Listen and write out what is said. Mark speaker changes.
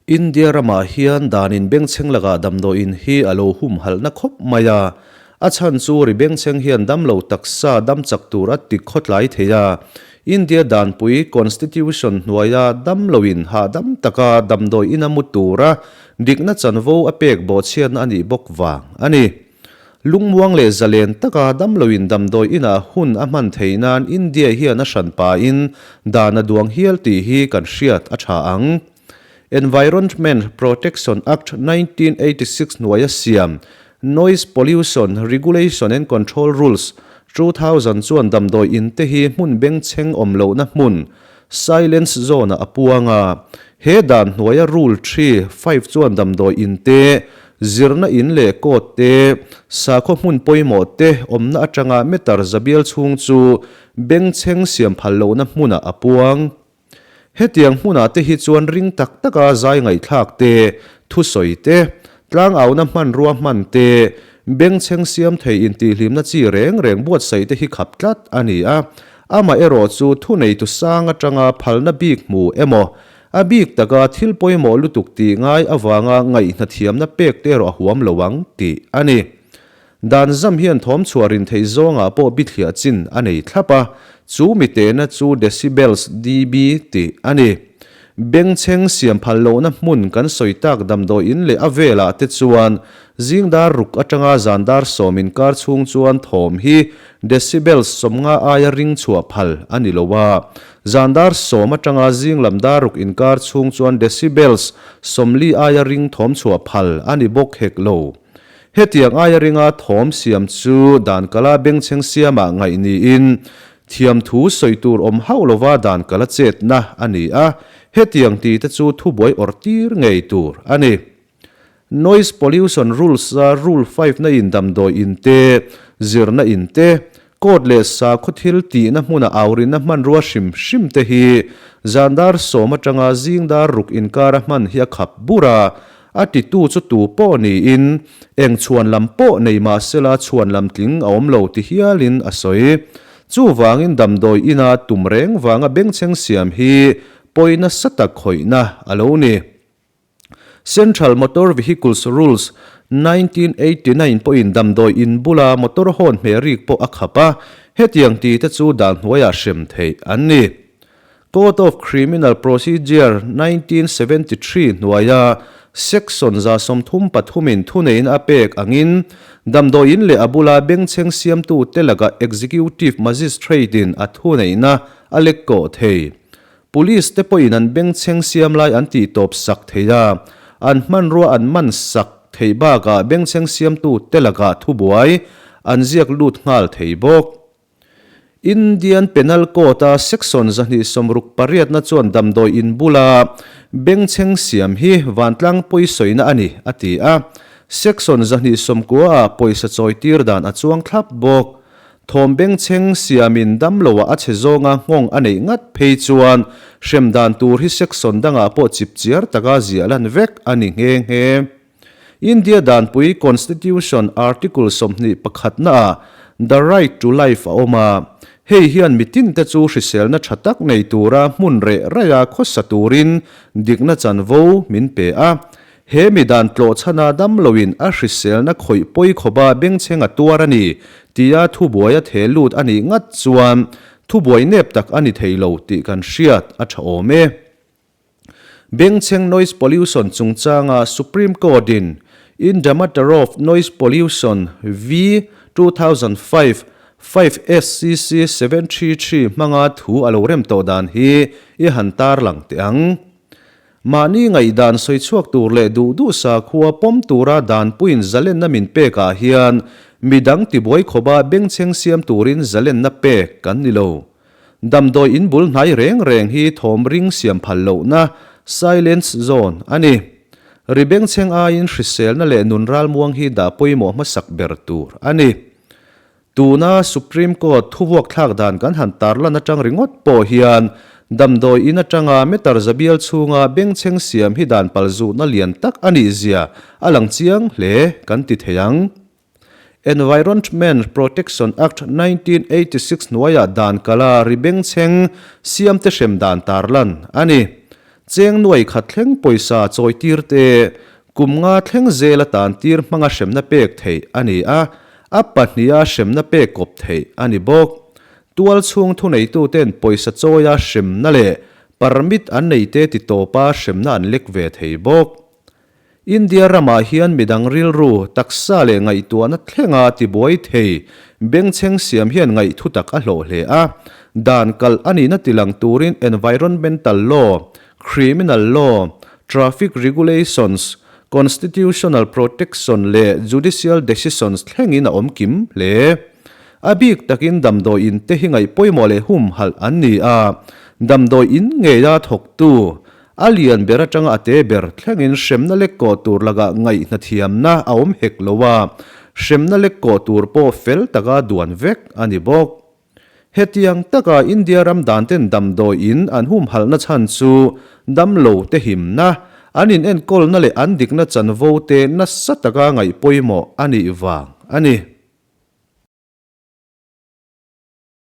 Speaker 1: India ramah hian danin bengchheng lakah damdawiin hi a lo humhalhna khawp mai a, a chhan chu ri bengchheng hian damlo taksa dam chak tur a ti khawtlai thei a. India danpui, Constitution, hnuaia damloin hahdam taka damdawiin a mu tura dikna chanvo a pek bawhchhiatna a nih bawk vang a ni. Lungmuang leh zalen taka damloin damdawi inah hun a hman theih nan India hian a hranpain dan a duang hial tih hi kan hriat a tha ang. Environment Protection Act 1986 hnuaia siam Noise Pollution Regulation and Control Rules, 2000 chuan damdawi in te hi hmun bengchheng awm lohna hmun, silence zone ah a puang a. He dan hnuaia Rule three, five chuan damdawi in te, zirna in leh court te, sakhaw hmun pawimawh te awmna atanga meter zabial chhung chu bengchheng siam phal lohna hmunah a puang. Hetiang hmunah te hi chuan ring tak taka zai ngaihthlak te, thusawi te, tlangauna hmanrua hman te, bengchheng siam thei intihhlimna chi reng reng buatsaih te hi khap tlat a ni a. Amaherawh chu thuneitu sang atanga phalna bik hmu emaw, a bik taka thil pawimawh lutuk tih ngai avanga ngaihnathiamna pek te erawh a huam lo ang tih a ni. Dan zam hian thawm chhuah rin theih zawngah pawh bithliah chin a nei thlap a, chu mitehna chu decibels, dB, tih a ni. Bengchheng siam phal lohna hmun kan sawi tak damdawi in leh a velah te chuan zing dar ruk atanga zan dar sawm inkar chhung chuan thawm hi decibels 50 aia ring chhuah phal a ni lo a, zan dar sawm atanga zing lam dar ruk inkar chhung chuan decibels 40 aia ring thawm chhuah phal a ni bawk hek lo. Hetiang aia ringa thawm siam chu dan kala bengchheng siamah ngaih niin thiamthu sawi tur awm hauh lova dan kala chetna a ni a, hetiang ti te chu thubuai awrh tir ngei tur a ni. Noise Pollution Rules-a Rule five na in damdawi in te, zirna in te, court leh sakhaw thil tihna hmuna aurinna hmanrua hrim hrim te hi zan dar sawm atanga zing dar ruk inkara hman hi a khap bur a, A titu chu tu pawh niin eng chhuan lam pawh nei mah sela chhuan lam tling a awm lo ti hialin a sawi. Chuvangin damdawi ina tum reng vanga bengchheng siam hi pawi nasa tak khawihna a lo ni. Central Motor Vehicles Rules, 1989 pawhin damdawi in bula motor hawn hmeh rik pawh a khap a, hetiang ti te chu dan hnuaiah hrem theih an ni. Code of Criminal Procedure, 1973 hnuaia Section 33 in thunein a pek angin damdawiin leh a bula bengchheng siamtute lakah Executive Magistrate in a thuneihna a lek kawh thei. Police te pawhin an bengchheng siam lai an tihtawp sak thei a, an hmanrua an man sak theih bakah bengchheng siamtute lakah thubuai an ziak lut nghal thei bawk. Indian Penal Code-a Section 268 na chuan damdawi in bula bengchheng siam hi vantlang pawisawiina a ni, a ti a. Section 290-ah pawisa chawitir dan a chuang thlap bawk. Thawm bengchheng siamin damloah a chhe zawnga nghawng a neih ngat phei chuan hrem dan tur hi section dangah pawh chipchiar taka ziah lan vek a ni nghe nghe. India danpui Constitution Article 21 naah The right to life a awm a, hei hian mitinte chu hriselna tha tak nei tura hmun reh raiha khawsa turin dikna chanvo min pe a. He mi dan tlawhchhana damloin a hriselna khawih pawi khawpa bengchheng a tuar a ni tia thubuai a theh lut a nih ngat chuan thubuai nep tak a ni thei lo tih kan hriat a tha awm e. Bengchheng noise pollution chungchanga Supreme Court-in In the matter of noise pollution v. 2005, 5 SCC 733 hmanga thu a lo rem tawh dan hi i han tarlang teh ang. Mahni ngaihdan sawi chhuak tur leh duh duh sakhua pawm tura danpuiin zalenna min pekah hian midang tibuai khawpa bengchheng siam turin zalenna pek kan ni lo. Damdawi in bul hnai reng reng hi thawm ring siam phal lohna, silence zone, a ni. Ri bengchheng aiin hriselna leh nun ralmuang hi dah pawimawh hmasak ber tur a ni. Tuna Supreme Court thuvuak thlak dan kan han tarlan atang ringawt pawh hian damdawi in atanga meter zabial chhunga bengchheng siam hi dan palzutna lian tak a nih zia a lang chiang hle kan ti thei ang. Environment Protection Act 1986 hnuaiah dan kala ri bengchheng siamte hrem dan tarlan a ni. Cheng nuai khat thleng pawisa chawi tir te, kum nga thleng zela tan tir hmanga hremna pek theih a ni a, a pahniha hremna pek kawp theih a ni bawk. Tual chhung thuneituten pawisa chawia hremna leh permit an neite ti tawpa hremna an lek ve thei bawk. India ramah hian midang rilru, taksa leh ngaihtuahna thlenga tibuai thei bengchheng siam hian ngaihthu tak a hlawh hle a. Dan kalh a nihna tilang turin Environmental Law, Criminal Law, Traffic Regulations, Constitutional Protection leh Judicial Decisions thlengin a awm kim hle. A bik takin damdawi in te hi ngaih pawimawh leh humhalh an ni a, damdawi in ngeia thawktu, A lian ber atanga a te ber thlengin hremna lek kawh tur lakah ngaihna thiamna a awm hek lo a, hremna lek kawh tur pawh fel taka duan vek a ni bawk. Hetiang taka India ram danten damdawiin an humhalhna chhan chu damlo te himna, an inenkawlna leh an dikna chanvo te nasa taka ngaih pawimawh a nih vang a ni.